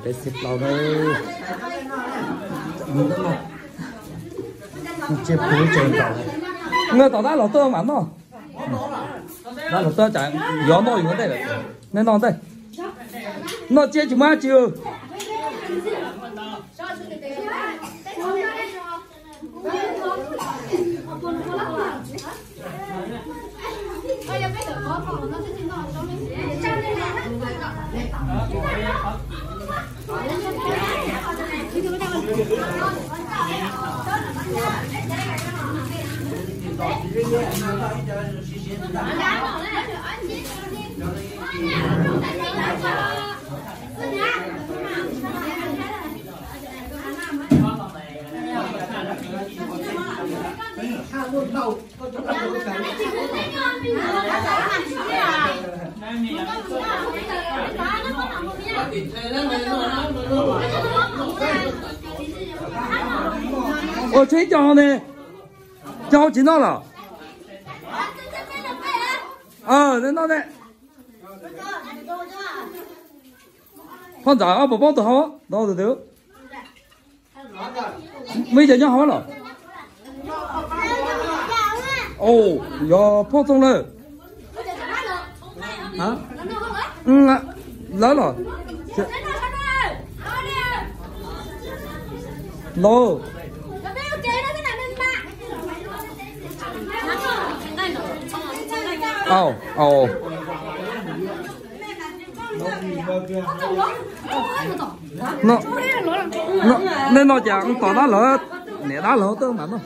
Peb xib plaub na. Ntsia pub tsev ntaus. Nqaij tom dab laug tuaj mam noj. Dab laug tuaj tsam yuav noj yuav ntej lawm. Nej noj ntej. Noj tsiab tsis muaj dab tsi. Ua tsheb coj ne, coj tsis noj los? Noj ne. Phoj ntxawm, ob puas poob tus hauv no tus twg? Muaj ib co nyob hauv los? Yog phoj txooj lawm. Lawv los? Los. Au, au. Nej no cas tom dab laug, niam dab laug tuaj mas no.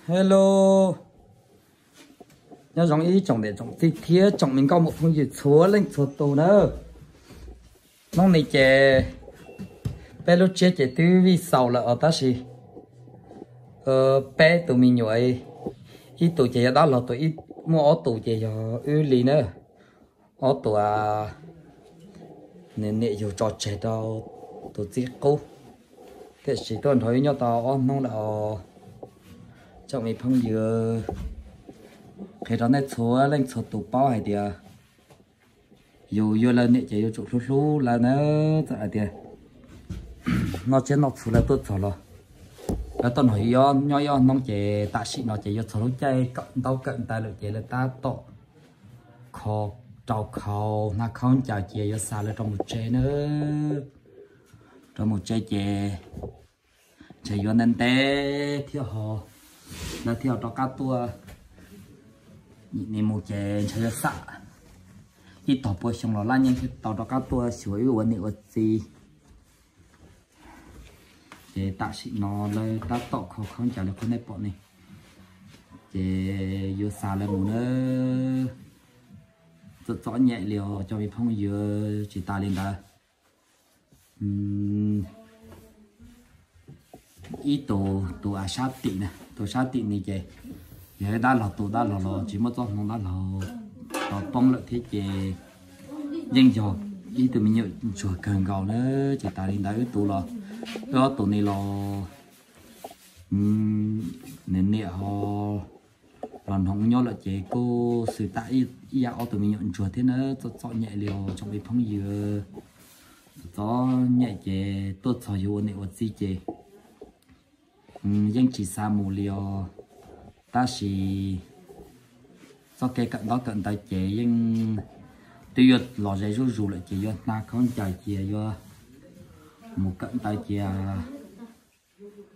Hello. Nyob zoo ib tsoom niam tsoom txiv thiab tsoom me nkauj muam phooj ywg txhua leej txhua tus na. Hnub no ces peb lub tsiab ces twb vij xaus lawm os, tab sis peb tus me nyuam, ib tus ces yog dab laug tus, muaj ob tus ces yog wb li na. Ob tus, nws niam yug tso tseg rau tus txiv qub, tiam sis tuaj nrog wb nyob tau ob hnub lawm os. Tsoom me phooj ywg, qhia rau nej txhua leej txhua tus paub hais tias yus yuav lawv niam ces yuav tsum hlub hlub lawv na. Txawm hais tias noj tsiab noj txhuv lawv tuaj txog los, lawv tuaj nrog yus nyob ib ob hnub ces tam sim no ces yuav txog lub caij kawm ntaub kawm ntawv lawm ces lawv tab tom kho, rau khau hnav khaub ncaws cia yuav xa lawv rov mus tsev na. Rov mus tsev ces ntshe yuav ntev ntev thiab ho lawv thiaj rov qab tuaj. Nim mus ces ntshe yuav xam ib tog pua xyoo los laj nyeej thiaj tau rov qab tuaj xyuas wb ua niam ua txiv. Ces tam sim no lawv tab tom kho khaub ncaws li qhov nej pom ne, ces yuav xa lawv mus na. Txom txom nyem li os cov me phooj ywg. Tsis tas li ntawd, ib tus, tus sab tim na, tus sab tim ni ces yog dab laug tus, dab laug los tsis muaj txoj hmoo, dab laug los poob lawm thiab ces yeej yog ib tug me nyuam ntsuag kawg nkaus na. Tsis tas li ntawd wb tus los, wb ob tus ni los nws niam ho los nrog wb nyob lawm ces kuj xwm tam ib yam ob tug me nyuam ntsuag thiab na. Txom txom nyem li os tsoom me phooj ywg. Txom nyem ces tuaj txog yus ua niam ua txiv ces yeej tsis xa mus li os. Tab sis txoj kev kawm ntaub kawm ntawv ces yeej twb yuav los ze zuj zus lawm ces yuav hnav khaub ncaws cia yuav mus kawm ntawv cia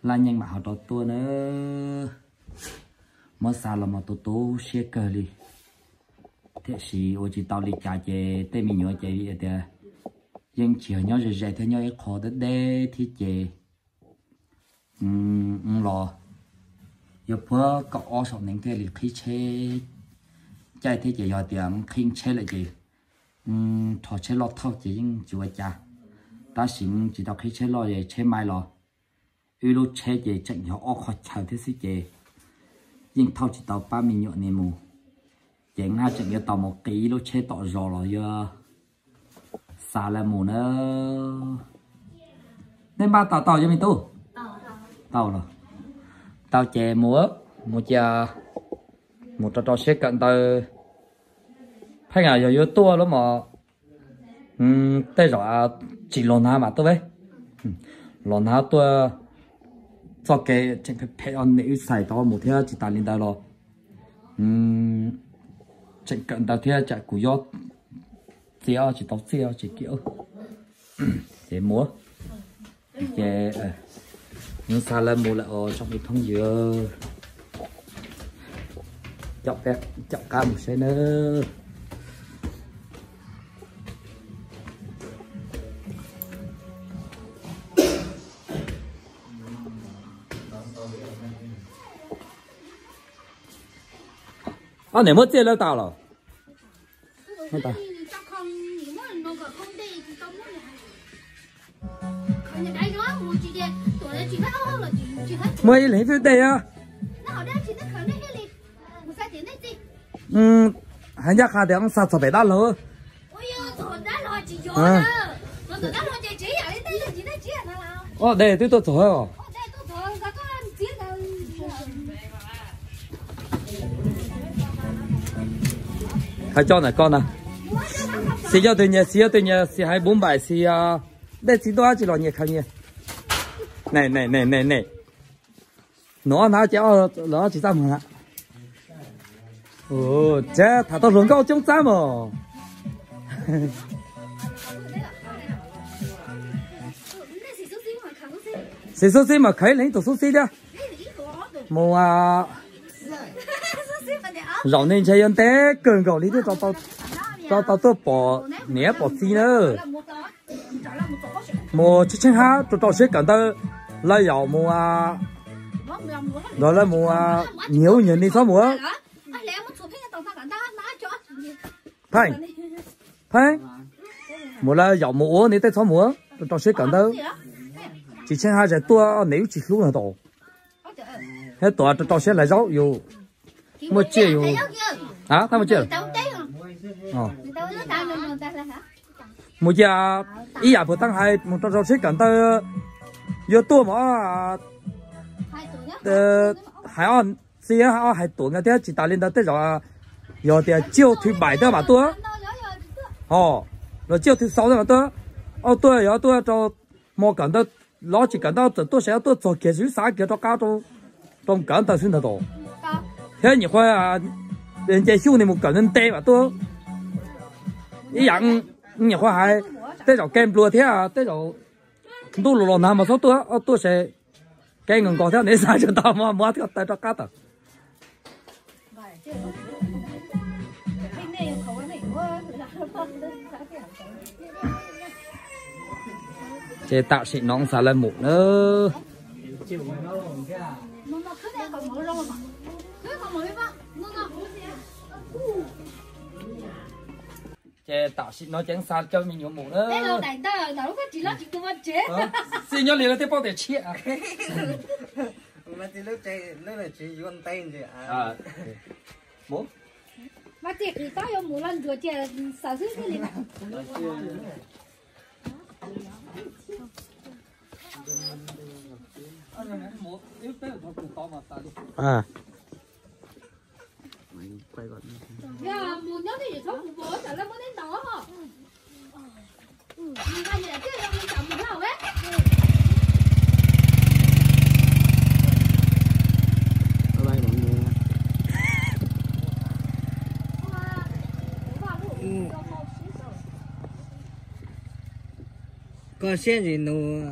laj nyeej mam ho rov tuaj na. Muab xa los mas tu tu siab kawg li. Tiam sis ua tsis tau li cas ces tej me nyuam ces vim tias yeej tsis yog nyob ze ze thiab, nyob ib qho deb deb thiab ces los yuav puag kaum ob saum nees thiaj li qhib tsheb caij thiab ces yog tias qhib tsheb lawm ces rho tsheb loj thauj ces yeej tsis ua cas. Tab sis tsis tau qhib tsheb loj es tsheb maib los, wb lub tsheb ces tseem yog ob qho chaw thiab xwb ces yeej thauj tsis tau pab me nyuam ni mus. Ces nqa tseem yuav tau mus qiv ib lub tsheb tom zos los yuav xa lawv mus na. Nej npaj tau tau cov me tub? Tau los. Tau ces mus, mus cia, mus rau rau siab kawm ntawv. Pheej yog yuav tuaj lub mos, tej zaum tsis los nag mas tuaj, los nag tuaj txoj kev tseem phem phem, niam wb xais tau mus thiab. Tsis tas li ntawd los tseem kawm ntawv thiab tsam kuv yob txias tsis tau txiaj tsis kiv. Ces mus, ces xa lawv mus lawm os tsoom me phooj ywg. Caum qab mus saib nawb. Ob niam muab txiaj lawv tas los? Muab ib leeg twb dej. Hais ncaj qha tias wb xa txog pem dab laug. Ob dej twb tuaj txog os. Hais coj ntawm koj na. Xis yog twg nyias, xis yog twg nyias, xis hais bub npaim xis. Dej txiv tuaj tsis los nyias khaws nyias. Ne ne ne ne ne. Nov na ces lawv tsis txaj muag na. Tsev tham tau hluas nkauj coob txab mos. Xis xub xib mas khaws ib leeg ib tug xub xib thiab. Mus, zaum no ntshe yuav ntev kawg nkaus li thiaj tau tuaj pom niam pom txiv na. Mus tsheej tsheej hab rau rau siab kawm ntawv, lawv yaum mus, lawv mus nyiag ub nyiag ni txhob mus. Pheej, pheej, mus lawv yaum mus ua ni tej txhob mus, rau rau siab kawm ntawv. Tsis tsheej hab zais tuaj niam wb tsis hlub no tau. Thiab tuav rau rau siab hlais zaub yus muaj tsiaj yus, a, tab muaj tsiaj. Mus cia ib yam puas taab hais mus rau rau siab kawm ntawv, yuav tuaj mas hais ob txiv hais tuam nkawd thiab. Tsis tas li ntawd tej zaum yog tias tsiaj thw npaim tej mam tuaj, ho los tsiaj thw xau tej mam tuaj. Ob tuaj yog tuaj rau hmo kawm ntawv, los tsis kawm ntawv txawm tuaj saib tuaj txog kiag xwb xav kiag rov qab rau kawm ntawv xwb ntag tau. Thiab nyuam qhuav nce xyuj ni mus kawm nte mam tuaj. Ib yam nyuam qhuav hais tej zaum kev nplua thiab tej zaum ntuj los los nag mas txhob tuaj, ob tuaj se kev nkaus nkaus thiab ne xav tsis tau muab muab taw rov qab tawm. Ces tam sim no xa lawv mus na. Ces tam sim no ces xa cov me nyuam mus na. Xij nyob li lawv thiaj paub tias tshiab. Koj siab ntsis nus.